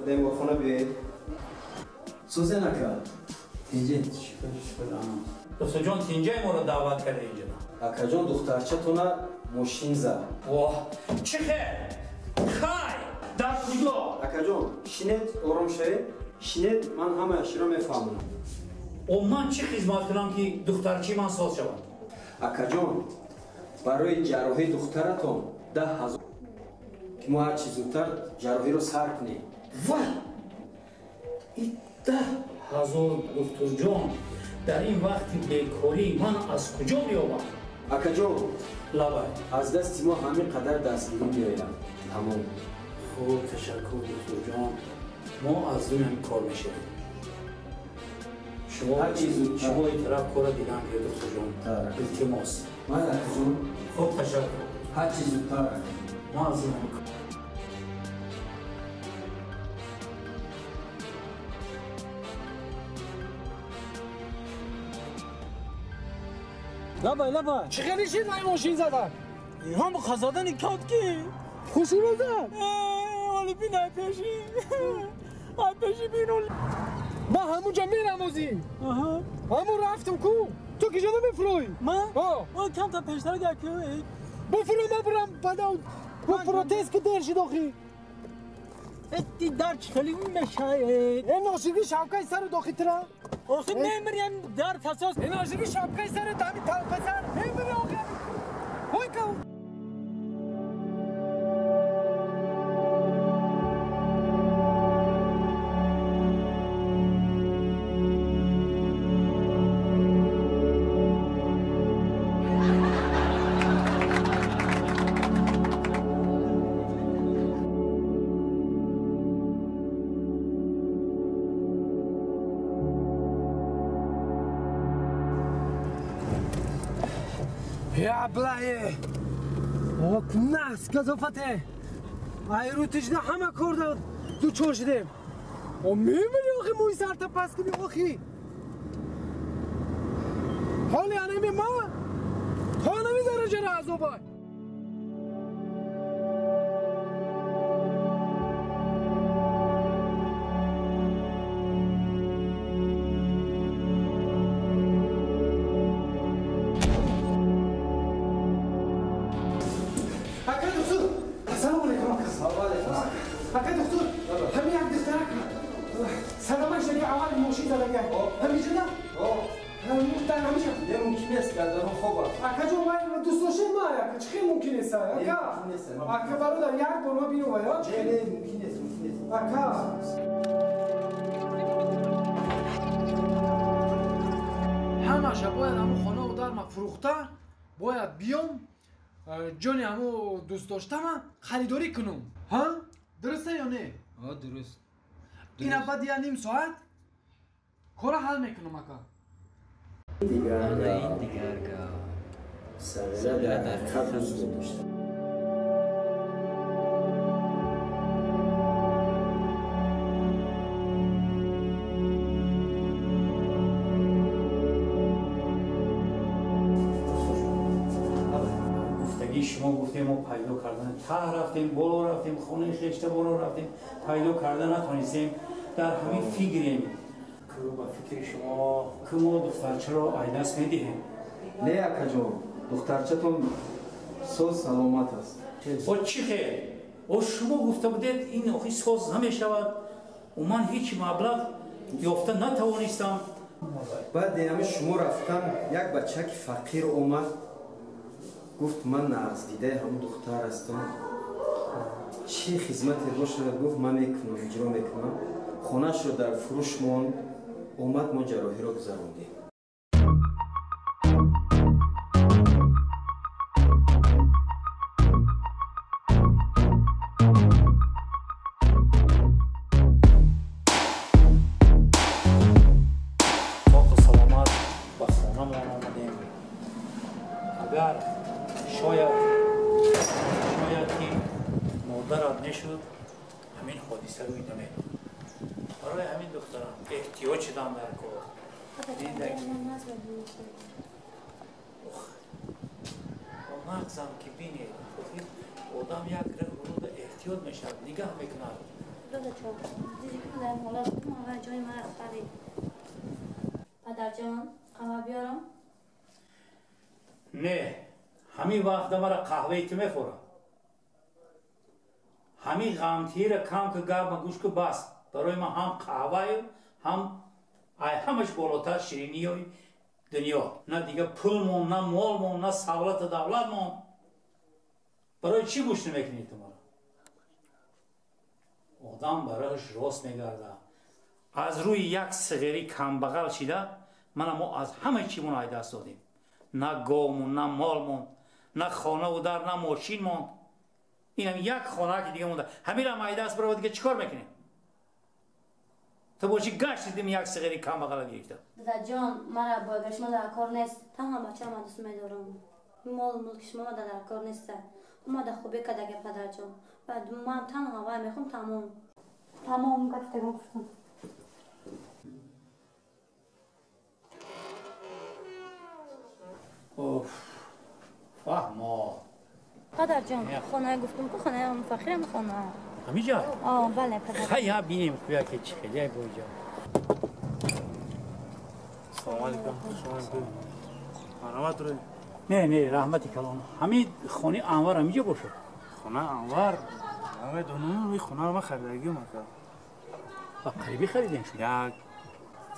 беморхона биёед. Сӯзе нака. Тинҷе. Духтарҷон, тинҷаи моро даъват карда инҷо. Акаҷон, духтарчатона мошин зад. Воҳ, чӣ хел? Хай, дар куҷо? Акаҷон, шинед, ором шавед. Шинед, ман ҳамаашро мефаҳмам. О, ман чӣ хизмат кунам, ки духтарчи ман соз шавад? Акаҷон, барои ҷарроҳии духтаратон 10,000, ки мо ҳарчи зудтар ҷарроҳиро сар кунем. Вай! И 10,000, духтурҷон, дар ин вақти бекорӣ ман аз куҷо меёбам? Акаҷон, лабай. Аз дасти мо ҳамин қадар дастгирӣ меояд. Тамом. Хуб, ташаккур, духтурҷон. Мо аз рӯи ҳамин кор мешавем. Шумо ин тараф кора дидан гиред, духтурҷон. Илтимос. Ман, акаҷон. Хуб, ташаккур. Ҳарчи зудтар. Мо аз рӯи ҳамин кор. لبای لبای چه خیلی شید این ماشین زدن هم خزادن کات کی خوشون زد ولی بین پیشی پیشی بینو ما همونجا میرم. همون رفتم کو تو کی جدا بفروی من اون کم تا پیشتر در که بفرو من برم بعدا بفرو تست که در شید آخی تی در خیلی میشه این ناشیگی شبکه سر داخل ترا آخه نمیریم در تساس این ناشیگی شبکه سر تامی پسر نمیری آخه وای کو. يا بلاهي ناس كزفته ایرو تجنا همه کرد دو چور شدیم و میبینی آخی موی سر تا پس کنی آخی حالی انمی ما تا نمی درجه را عذابای. اکا برادر یک بار ما بینو باید نه ممکن نیست ممکن نیست اکا ҳамаша бояд ҳамун хона у дарма фурӯхта бояд биём ҷони ҳаму дӯст доштама харидорӣ кунум. Ҳа, дуруста ё не? Дуруст. Ина баъд я ним соат кора ҳал мекунам ака. Ин дигар гап. Сағира дар ҳақиқат дӯст медошт. Шумо гуфтем мо пайдо кардан таҳ рафтем, боло рафтем, хонаи хешта боло рафтем, пайдо карда натонистем. Дар ҳамин фикрем ки ба фикри шумо ки мо духтарчаро айдас медиҳем. Не акаҷон, духтарчатон соз саломат аст. О чӣ хел? О шумо гуфта будед ин охи соз намешавад. О ман ҳеҷ маблағ ёфта натавонистам. Баъди ҳамин шумо рафтан як бачаки фақир омад. Гуфт ман нағздидаи ҳамун духтар ҳастам. Чӣ хизмате бошад, гуфт ман мекунам, иҷро мекунам. Хонаашро дар фурӯш монд, омад мо ҷарроҳиро гузарондем. Соқу саломат ба хонамон омадем. Агар шояд ки модарат мешуд, ҳамин ҳодиса рӯй намедод. Барои ҳамин духтарам эҳтиёҷ шудам дар кор. Нағзам ки бинед, одам як рӯда эҳтиёт мешавад, нигаҳ мекунад. Дадаҷон, диди ки дар ҳолат будам, ҷои мара харид. Падарҷон, қаҳва биёрам? Не, ҳамин вақта мара қаҳваи ту мехӯрам. Ҳамин ғамтира кам ки гап гӯш ки бас. Барои ман ҳам қаҳваю, ҳам ай ҳамаш болотар ширинии дунё. На дига пул мон, на мол мон, на савлату давлат мон. Барои чӣ гӯш намекунӣ ту мара? Одам барояш рост мегардад. Аз рӯи як сиғирӣ камбағал шида, мана мо аз ҳамаи чимон ай даст додем. На говмон, на молмон, на хонаву дар, на мошинмон. Инам як хона ки дига монда. Ҳаминам ай даст барова, дига чӣ кор мекунем? Ту бошӣ гашт дидим як сиғири камбағала гирифта. Дадаҷон, мара бойгари шумо дар кор нест. Танҳо бачаам дӯст медорам. Мол мулки шумо дар кор нест. Омада хубе кадаге падарҷон. Баъд ман танҳо вай мехом тамом. Тамом гафтагон гуфтам. Оф, фаҳмо. Падарҷон, хонаи гуфтум ку хонаи фақирам хона. Ҳамиҷа? О, бале, падар. Хай, бинем куя ки чӣ хеле боиҷа. Салом алейкум. Марҳамат рӯй. Не, не, раҳмати калон. Ҳамин хонаи Анвар ҳамиҷа бошад? Хона Анвар? Намедонам, ин хонаро ман харидагиам ака. Ба қарибӣ харидем шуд? Як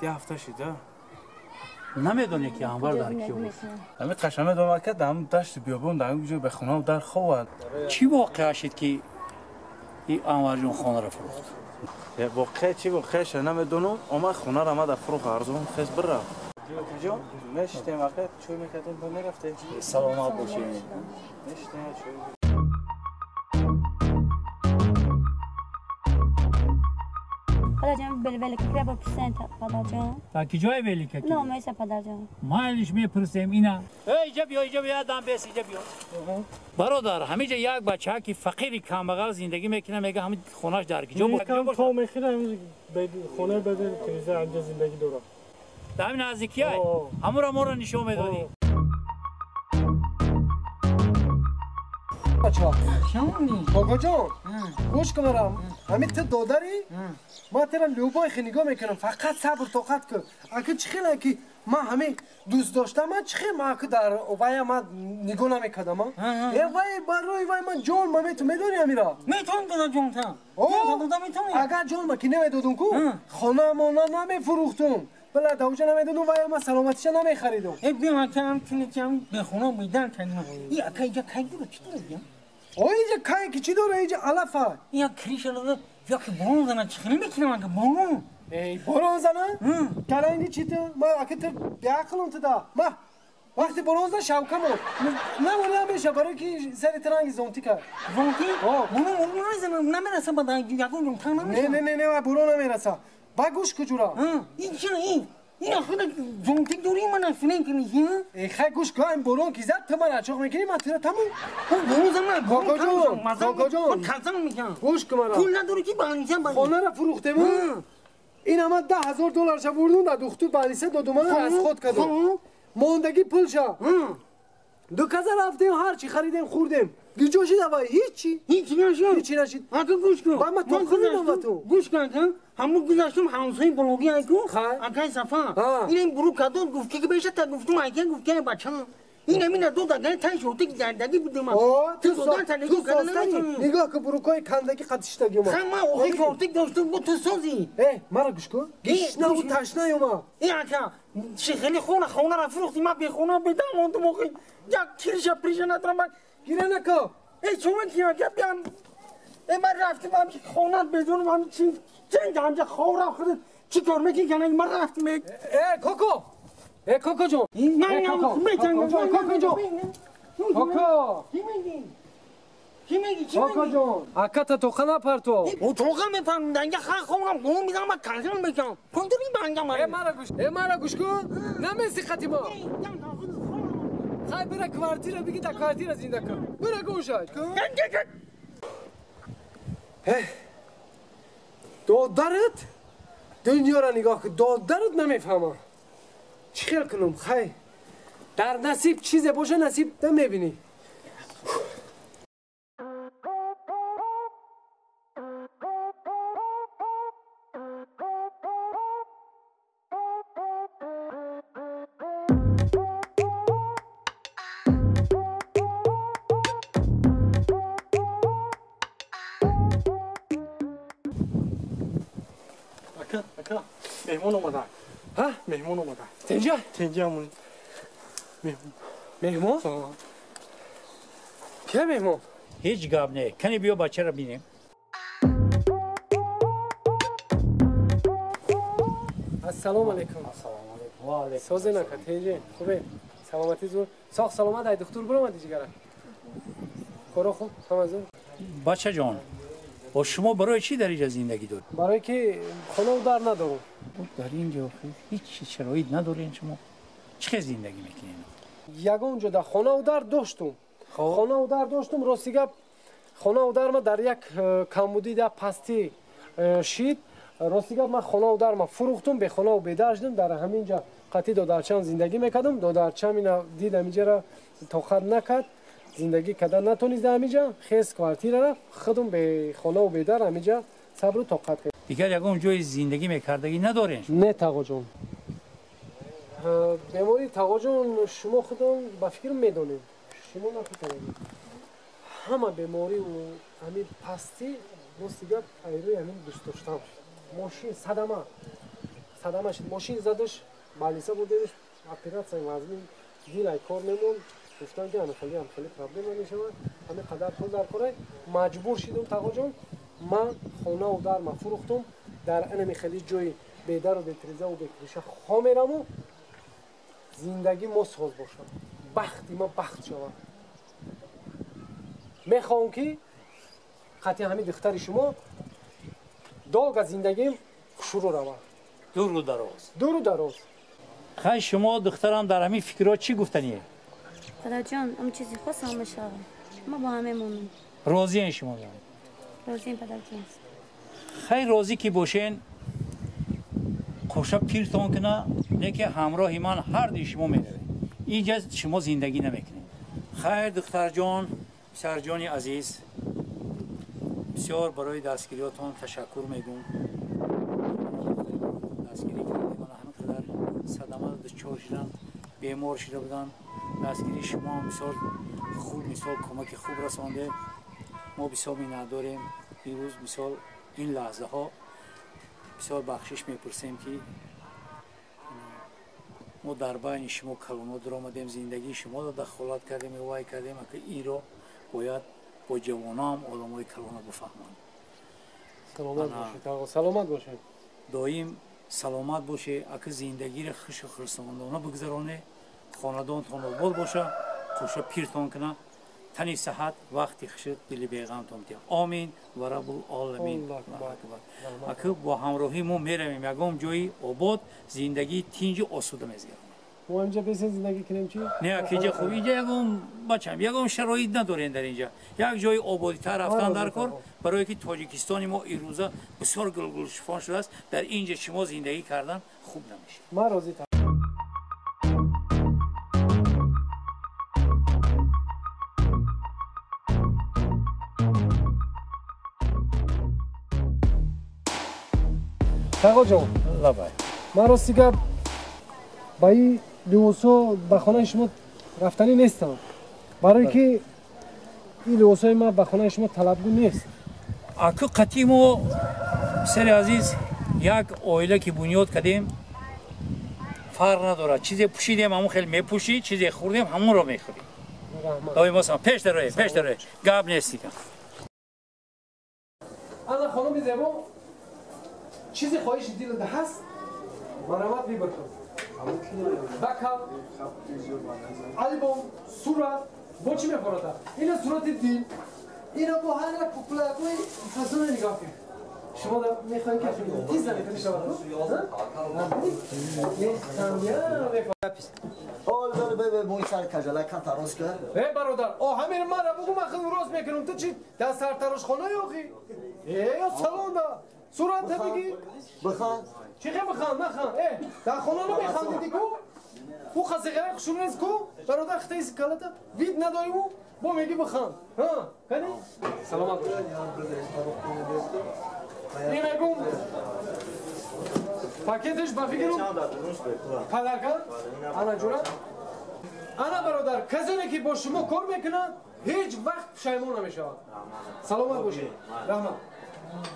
ҳафта шида. Намедонӣ ки Анвар дар киё бошад? Ҳамин қаша медонам ака, дар ҳамин дашти биёбон, дар ҳамин ҷо ба хона дар ховад. Чӣ воқеа шид ки ин Анварҷон хонаро фурӯхт? Воқеа чӣ воқеаша намедонам, омад хонаро ма дар фурӯх арзон хез бирафт. Ҷон, мешитем ака, чой мекардем, ба мерафтем. Саломат бошед. Мешитем, чой. Падарҷон, велика бипурсем, падарҷон. Дар ки ҷое велика ки? Номеса, падарҷон. Майлиш мепурсем ина. Эй, иҷа биё, иҷа биё, дам бес, иҷа биё. Бародар, ҳамиҷа як бача ки фақири камбағал зиндагӣ мекунад, мега ҳамин хонаш дар ки ҷо бошад? То мехӯрад, хонаи баъди тиреза ҳамҷа зиндагӣ дорад. Дар ҳамин наздикиай? Ҳамонро моро нишон медодӣ. Бобоҷон, гӯш кун марам. Ҳамин ту додарӣ? Ман туро любой хел нигоҳ мекунам, фақат сабр тоқат кун. Аки чӣ хел ки ман ҳамин дӯст доштам, ман чӣ хел ман аки дар вая ман нигоҳ намекардам, а? Э вай барои вай ман ҷон ма мету медонӣ ҳамира? Метавон дада ҷонта. Агар ҷон ма ки намедодум ку, хонамона намефурӯхтум. Бала давҷа намедодум, вая ман саломатиша намехаридум. Э биё ака ҳам тунекам бе хона медан кардем. И ака иҷа кай дора чӣ дора иҷа? О иҷа кай ки чӣ дора иҷа алафа? Я криша дора, я ки борон зана чӣ хеле мекунам ака борон. Эй борон зана? Каланги чӣ ту? Ма ака ту беақлам ту да. Ма вақти борон зан шавкам о. Намонам меша барои ки сари транги зонтӣ кард. Зонтӣ? Борон борон намезана, намераса ба ягон ҷон танг намеша. Не не не не, борон намераса. Ба гӯш куҷура. Ин чӣ ин? Ин худ зонтик дорӣ мана филин кунӣ? Э хай гӯш кун, ин борон ки зад ту мара чоқ мекунӣ, ман тура тамом. Борон зад ман Бобоҷон, Бобоҷон, казан мекунам. Гӯш кун мара. Пул надорӣ ки баниса барӣ. Хонаро фурӯхтем. Ин ҳама $10,000 ша бурдум, дар духтур баниса додум, ман аз худ кардум. Мондагӣ пулша. Ду каза рафтем, ҳарчи харидем, хӯрдем. Гиҷо шид авай? Ҳичи. Ҳичи нашид. Ҳичи нашид. Ака гӯш кун. Ба ман то хӯрдам ба ту. Гӯш кун ака. Ҳамун гузаштум ҳамсои блоги айку. Акай Сафа. Инам буру кадод гуфт ки беша та гуфтум айка гуфт ки бачам. Инам ина дод агар тай шотик зардагӣ будем. О, ту состани. Нигоҳ ку бурукои кандаги қатиштагӣ ма. Ха ма охи шотик доштум бу ту созӣ. Э, мара гӯш кун. Гишнаву ташна юма. Э ака, чӣ хеле хона хона фурӯхтӣ, ман бехона бедам мондум охи. Як кириша приша надорам. Гире нако. Э, чума ки ака биям. Э, ман рафтим ҳам хонат бедонам ҳам чи ченг ҳамҷа ховрам худат чӣ кор мекунӣ кана ман рафтим. Э, коко. Э, коко ҷон. Ман коко ҷон. Коко. Чӣ мегӣ? Чӣ мегӣ? Чӣ мегӣ? Коко ҷон, ака та тоқа напарто. О тоқа мепарм, данга ха ховрам, гум мизанам, ман канзам мекунам. Пул дорӣ банга ман. Э, мара гӯш. Э, мара гӯш кун. Намеси хати мо. Хай бира квартира биги, та квартира зинда кун. Бира гӯшай. Додарат дунёро нигоҳ кун, додарат намефаҳмам. Чӣ хел кунам? Хай дар насиб чизе боша, насиб намебинӣ. Ака, меҳмон омада. Ҳа? Меҳмон омада. Тенҷа? Тенҷа амон. Меҳмон. Меҳмон? Кия меҳмон? Ҳеҷ гап не. Кани биё бачаро бинем. Ассалому алайкум. Ассалому алайкум. Ва алайкум. Созен ака, тенҷе. Хубе? Саломатӣ зур. Соғ саломат ай духтур биромадӣ ҷигарак. Коро хуб, ҳама зур. Бачаҷон, бо шумо барои чӣ дар инҷа зиндагӣ доред? Барои ки хонаву дар надорам. Дар инҷо ҳеҷ шароит надоред шумо. Чӣ хел зиндагӣ мекунед? Ягон ҷо дар хонаву дар доштум. Хонаву дар доштум, рости гап хонаву дар ма дар як камбудӣ дар пастӣ шид. Рости гап ман хонаву дар ма фурӯхтум, бехонаву бедар шудам. Дар ҳамин ҷа қатъи додарчам зиндагӣ мекардам. Додарчам ина дид ҳаминҷаро тоқат накард, зиндагӣ кардан натонист дар ҳаминҷа. Хез квартира рафт, худум бехонаву бедар ҳаминҷа сабру тоқат кард. Дигар ягон ҷои зиндагӣ мекардагӣ надоред? Не, тағоҷон. Бемории тағоҷон шумо худон ба фикр медонед. Шумо нафикр. Ҳама бемориву ҳамин пастӣ рости гап айрӯи ҳамин дӯст доштам шуд. Мошин садама. Садама шуд. Мошин задаш, балиса бурдедаш, оператсияи вазмин дил ай кор мемонд. Гуфтам ки ҳамин хеле проблема мешавад. Ҳамин қадар пул дар корай. Маҷбур шидум тағоҷон. Ман хонаву дарма фурӯхтум. Дар инами хеле ҷои бедару бетрезаву бекриша хо мераму зиндагӣ мо соз бошад. Бахти ма бахт шавад. Мехоҳам ки қатъи ҳамин духтари шумо долга зиндагим хушрӯ равад. Дуру дароз. Дуру дароз. Хай шумо духтарам дар ҳамин фикрҳо чӣ гуфтание? Падарҷон, ам чизи хос ҳама шавад. Ма бо ҳам мемонем. Розиен шумо? Розием, падарҷон. Хай розӣ ки бошен, қоша пиртон кина, не ки ҳамроҳи ман ҳар дуи шумо меравед. Инҷа шумо зиндагӣ намекунед. Хайр, духтарҷон, писарҷони азиз, бисёр барои дастгириётон ташаккур мегӯм. Дастгирӣ кардем, мана ҳамин қадар садама дучор шудан, бемор шуда буданд. Дастгирии шумо ҳам бисёр хуб, мисол кӯмаки хуб расонде. Мо бисёр миннатдорем. Имрӯз мисол ин лаҳзаҳо бисёр бахшиш мепурсем ки мо дар байни шумо калонҳо даромадем, зиндагии шуморо дахолат кардем, вай кардем, ки инро бояд бо ҷавонам одамои калона бифаҳманд. Саломат бошед, ағо, саломат бошед. Доим саломат бошед, аки зиндагиро хушу хурсандона бигзаронед, хонадонтон обод боша, қуша пиртон кина, тани саҳат, вақти хушид, дили беғамтон диҳад. Омин ва раббул оламин. Аки бо ҳамроҳӣ мо меравем ягон ҷои обод, зиндагии тинҷу осуда мезигарем. Мо инҷа бесен зиндагӣ кунем чӣ? Не, аки инҷа хуб, инҷа ягон бачам, ягон шароит надорем дар инҷа. Як ҷои ободитар рафтан дар кор, барое ки Тоҷикистони мо ирӯза бисёр гулгулшифон шудааст, дар инҷа шумо зиндагӣ кардан хуб намешавад. Ман розӣ. Тағоҷон, лабай. Ман рости гап ба ин либосҳо ба хонаи шумо рафтанӣ нестам. Барое ки ин либосҳои ман ба хонаи шумо талабгӯ нест. Аку қатъи мо писари азиз як оила ки бунёд кардем, фарқ надорад. Чизе пӯшидем, ҳамон хел мепӯшӣ, чизе хӯрдем, ҳамонро мехӯрӣ. Доимо пеш дароед, пеш дароед. Гап нест дигар. Ана хонуми зебо, чизи хоҳиши дилат ҳаст, марамат вибр кун. Бакал, албом, сурат, бо чӣ мефората? Ина сурати дил, ина бо ҳар як куклакҳои фасоне нигоҳ кун. Шумо мехоҳед ки тиз намекунӣ шавад? Э бародар, о ҳамин мара бугу ман худ рост мекунам. Ту чӣ дар сартарошхона ёхӣ? Э ё салонда. Сурат бигӣ. Бихан. Чӣ хе бихан, нахан. Э, дар хона намехандидӣ ку? Ӯ хасиғара хушрӯ нест ку? Бародар хитаи калата вид надорӣ ӯ? Бо мегӣ бихан. Ҳа, кани? Саломат бош. Ин мегум пакеташ ба фикрум падарка? Ана ҷура? Ана бародар, касоне ки бо шумо кор мекунанд, ҳеҷ вақт пушаймон намешаванд. Саломат бошед. Раҳмат.